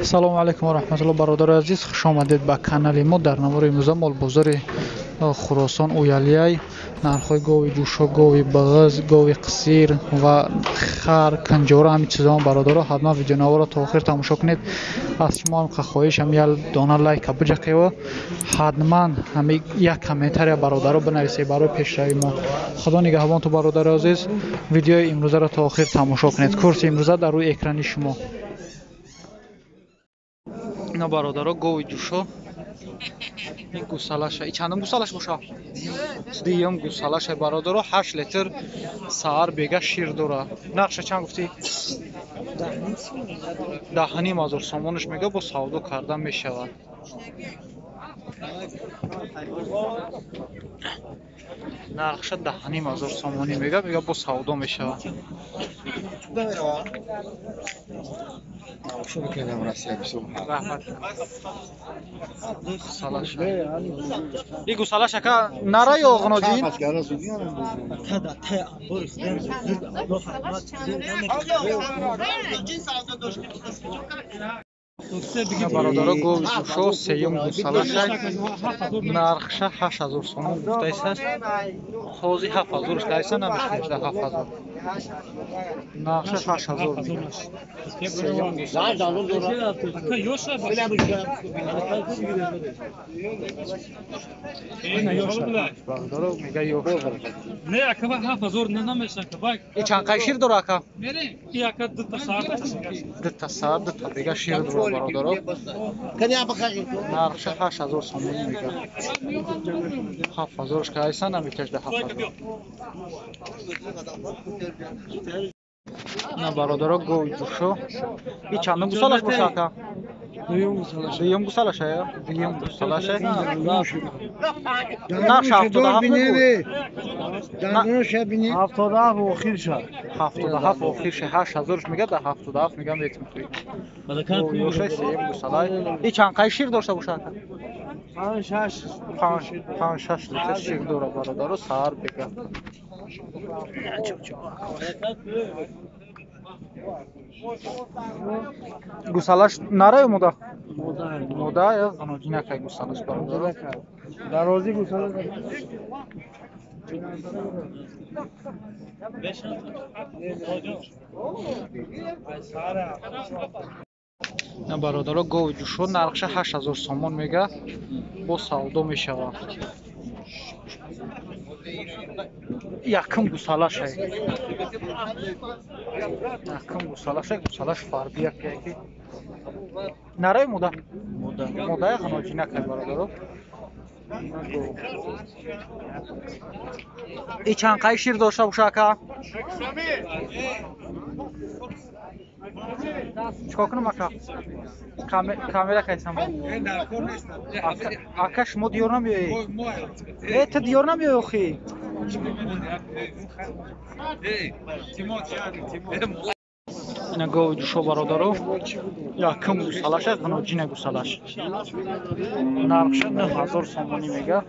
Салому алайкум ва раҳматуллоҳ, бародари азиз, хуш омадед ба канали мо. Дар навори имрӯза молбозори Хуросон Уялияй, нархҳои гови ҷӯшо, гови бағыз, гови қисир ва хар, канҷора, ҳамин чизҳо, бародаро, ҳатман видеонаворо то охир тамошо кунед. Аз шумо ҳам хоҳиш ҳам як дона лайка биҷақево, ҳатман ҳами як комментария бародаро бинависед барои пешравии мо. Худо нигаҳбон ту, бародари азиз, видеои имрӯзаро то охир тамошо кунед. Курси имрӯза дар рӯи экрани шумо. Ина бародаро, гови ҷӯшо, ин гусалаша. И чандум гусалаш боша? Дуюм гусалаша, бародаро, 8 литр саҳар бега шир дора. Нархша чанд гуфтӣ? 10,5 ҳазор сомонаш мега, бо савдо карда мешавад. Нархша 10,5 ҳазор сомонӣ мега, мега бо савдо мешавад. И гусалаш ака нара ё ғноҷин? Бародаро, гови ҷӯшо сеюм гусалаша, нархша 8000 сомон гуфтаистааст. Ҳозир 7000 кайса намешунашда 7000. Нархша 8000 мегӯяд. Сеюм гусалаш. Бародаро, мега ёша. Не, ака 7000 намеша ака. И чанд қай шир дора ака? И ака дута саат. Дута саат, дута бега шир дора, бародаро. Нархша 8000 сомонӣ мегӯяд. 7000 кайса наметашда 7000. На бародаро, гови ҷӯшо. И чандум гусалаш боша ака? Дуюм гусалаш ая? Дуюм гусалаш. Нархша 77 мегӯяд. 77 охир шад. 77 охир шад. 8000 мегӯяд, да 77 мегӯям ветм туй. Ёшай сеюм гусалай. И чанд қай шир дошта боша ака? 5-6. 5-6 литр шир дора, бародаро, саҳар бега. Гусалаш нара ё мода? Мода ё ғаноҷинакай гусалаш, бародаро. Дарози гусала. На бародаро, гови ҷӯшо нархша 8000 сомон мега, бо савдо мешавад. Якум гусалашай. Якум гусалашай, гусалаш фарбия ки. Нараи мода? Мода ғаноҷинакай, бародаро. И чанд қай шир дошта боша ака? Чикор кунам ака? Камера кайсам. Ака, шумо диёр намеоед? Э, ту диёр намеои охи? Ина гови ҷӯшо, бародаро, якум гусалаша, ғаноҷина гусалаш. Нархша 9000 сомонӣ мега.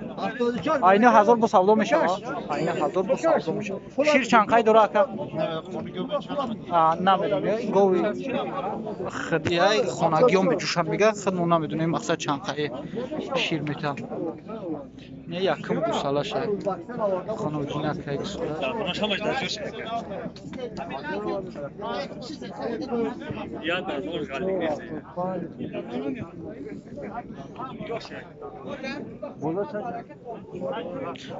Ай 9000 бо савдо мешавад? Ай 9000 бо савдо мешавад. Шир чанд қай дора ака? Намедонем. Гови хидияй хонагиён меҷӯшанд мега, худ мо намедонем мақсад чанд қай шир метавад. Не, якум гусалаша. Ғаноҷина кай гусалаш.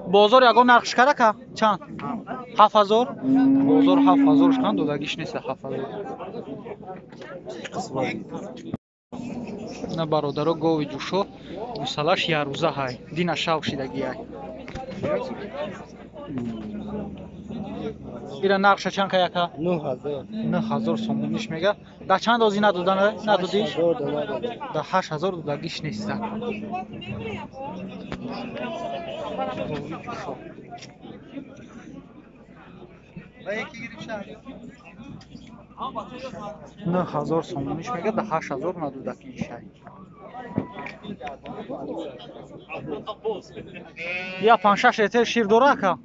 Бозор ягон нарх шикар ака? Чанд? 7000? Бозор 7000 шикан додагиш нест 7000. На бародаро, гови ҷӯшо гусалаш ярӯза ҳай, дина шав шидагиай. Ира нархша чанд кай ака? 9000. 9000 сомониш мега. Да чанд ози надодан? Надодиш? Да 8000 додагиш нест. Гови ҷӯшо. 9000 сомониш мега, да 8000 надодагишай. Я 5-6 литр шир дора ака?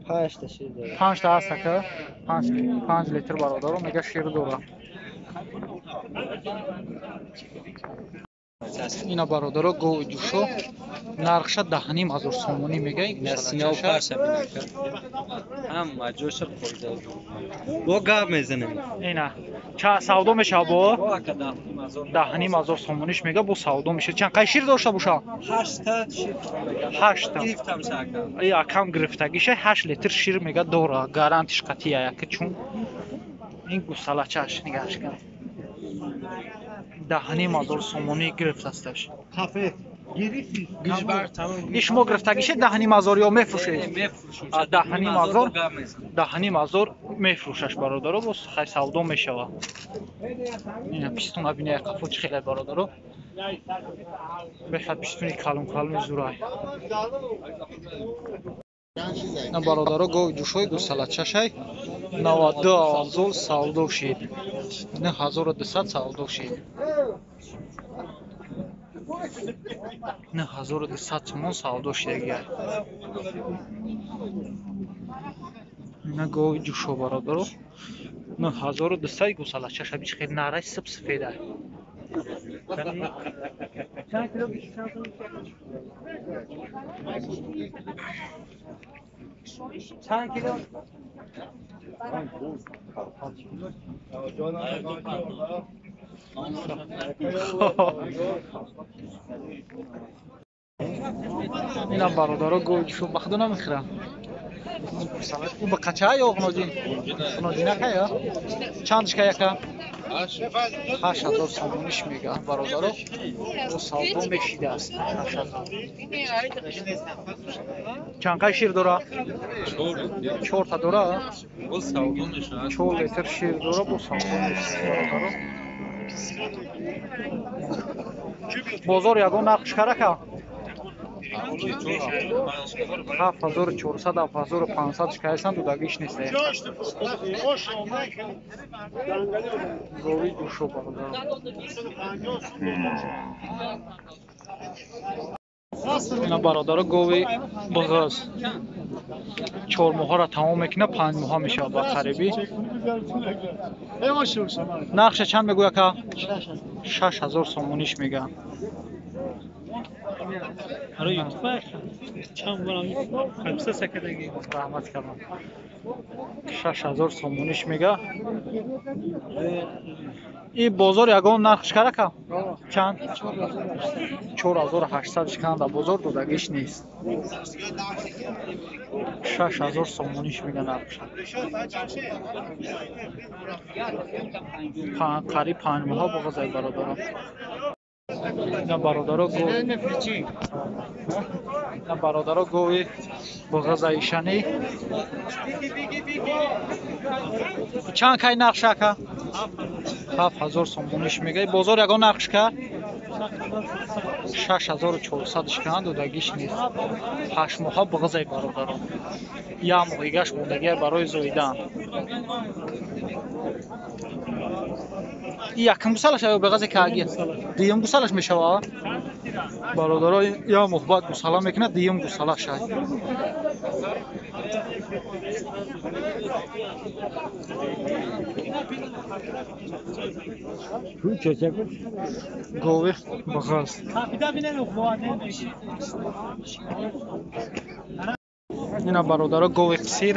5 та шир дора. 5 та аст ака? 5 литр, бародаро, мега шир дора. Ина бародаро гови ҷӯшо нархша 10,5 ҳазор сомонӣ мегӯяд. Насинав парша бинака. Ҳама ҷоша қоида. Бо гап мезанем. Ина ча савдо мешава бо? Бо ака 10,5 ҳазор. 10,5 ҳазор сомониш мега, бо савдо мешава. Чанд қай шир дошта боша? Ҳашта шир. Ҳашта. Гирифтам ша ака. И акам гирифтагиша 8 литр шир мега дора, гарантиш қатъия яки чун ин гусалачаш нигаҳш кан. 10,5 ҳазор сомонӣ гирифтасташ. И шумо гирифтагише 10,5 ҳазор ё мефурӯшед? Мефурӯшам. А, 10,5 ҳазор? Гап мезанем. 10,5 ҳазор мефурӯшаш бародаро, боз хай савдо мешава. Ина пистуна биная қафо чӣ хеле бародаро. Бехад пистуни калон калони зурай. На бародаро гови ҷӯшои гусалачашай 92 ҳазор савдо шид. 9200 савдо шид. 9200 сомон савдо шидагиай. Ина гови ҷӯшо бародаро 9200 гусалачаша бич хеле нарай сиб сафедай. Чанд кило? Ина бародаро гови ҷӯшо ба худо намехӯрам. Ӯ ба қача ё ғноҷин? Ғноҷина кая? Чандш кая ка? 8000 сомониш мега бародаро. Бо савдо мешидааст. 8000. Чанд қай шир дора? Чорта дора? 4 литр шир дора, бо савдо мешида бародаро. Бозор ягон нархш карака? 7400, 7500 шикаясан дудагиш нест. Гови ҷӯшо бародаро. Ина бародаро гови буғыз. 4 моҳаро тамом мекунад, 5 моҳа мешавад ба қарибӣ. Нархша чанд мегӯя ка? 6000 сомониш мега. Чанд барам подписаться кардагӣ. Раҳмат кардам. 6000 сомониш мега. И бозор ягон нархш карака? Чанд? 4800 шиканда бозор додагиш нест. 6000 сомониш мега нархша. Қариб 5 моҳа буғызай бародаро. Ина бародаро го ина бародаро гови буғызаишанӣ. Чанд кай нархша ака? 7000 сомониш мега. Бозор ягон нархш кард? 6400 шикан додагиш нест. 8 моҳа буғызай бародаро. Як моҳигаш мондагия барои зоидан. И якум гусалаш ё беғазе кааги? Дуюм гусалаш мешава? Бародаро як моҳ баъд гусала мекунад, дуюм гусалаш ай. Гови буғыз. Ина бародаро гови қисир.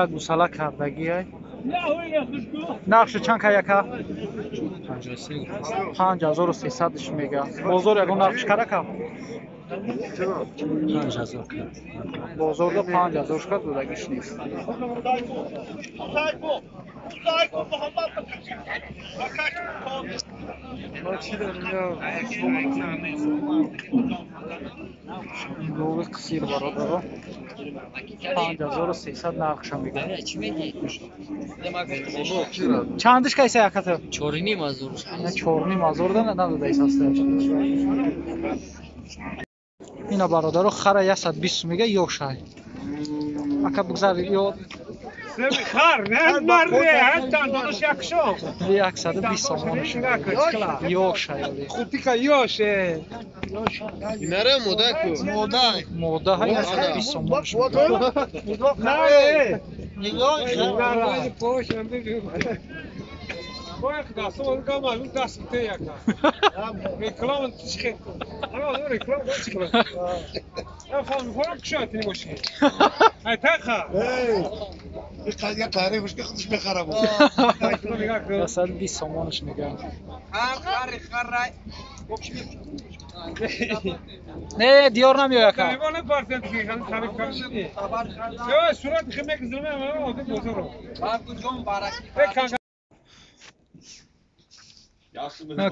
Як гусала кардагиай. Нархшо чанд кай яка? 5300 мега. Бозор ягон нархш карака? Бозорда 5000 шкар додагиш нест. Гови қисир бародаро. 5300 нархша мега. Чандиш кайса яката? 4,5 ҳазор. Ина 4,5 ҳазор да надодаис ҳасташ. Ина бародаро хара 120 мега ёшай. Ака бигзар ё Хар, не марре, ҳатта донаш якшо. 120 сомониш. Ёшай. Хутика ёше. Инара мода ку. Мода. Мода ҳай 120 сомониш. Не. نگاه پاشم ببین. باید دستم گام از دست میته یکا. رکلام چی؟ حالا رکلام چی کنم؟ من فهم می‌کنم که شاید این باشه. ای تخا. ای قضیه قهره خوش که خودش میخرم. 120 سومانش میگم. خر خر نه دیار نمیاد یکا. دیوانه پرسید که خیلی تعریف کردی. یا صورت خیلی زلمه من آدم بزرگ.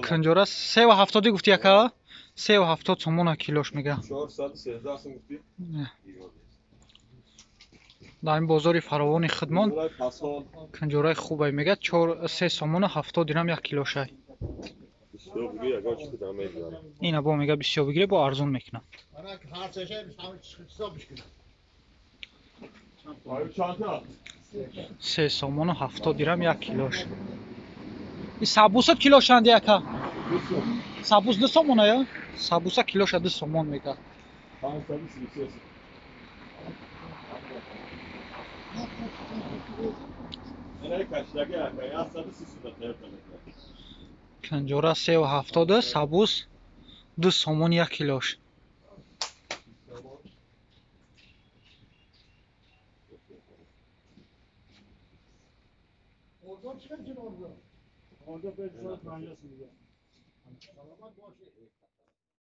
کنجورا 3.70 گفتی یکا؟ 3.70 سومона کیلوش میگه. 413 سوم گفتی؟ در این بازار فراوان خدمان کنجورای خوبه میگه 3 سومون 70 درهم یک کیلوشه. اینا با میگه 20 بگیره با ارزون میکنم. 3 سومون 70 درهم یک کیلوش. این سبوس کیلو چند یکا؟ سبوس 2 سومونه یا؟ سبوسا کیلوش 2 سومون میگه. 533. کنجورا 3.70 سبوس 2 سومون یک کیلوش. Orada 550 سلامت باشی.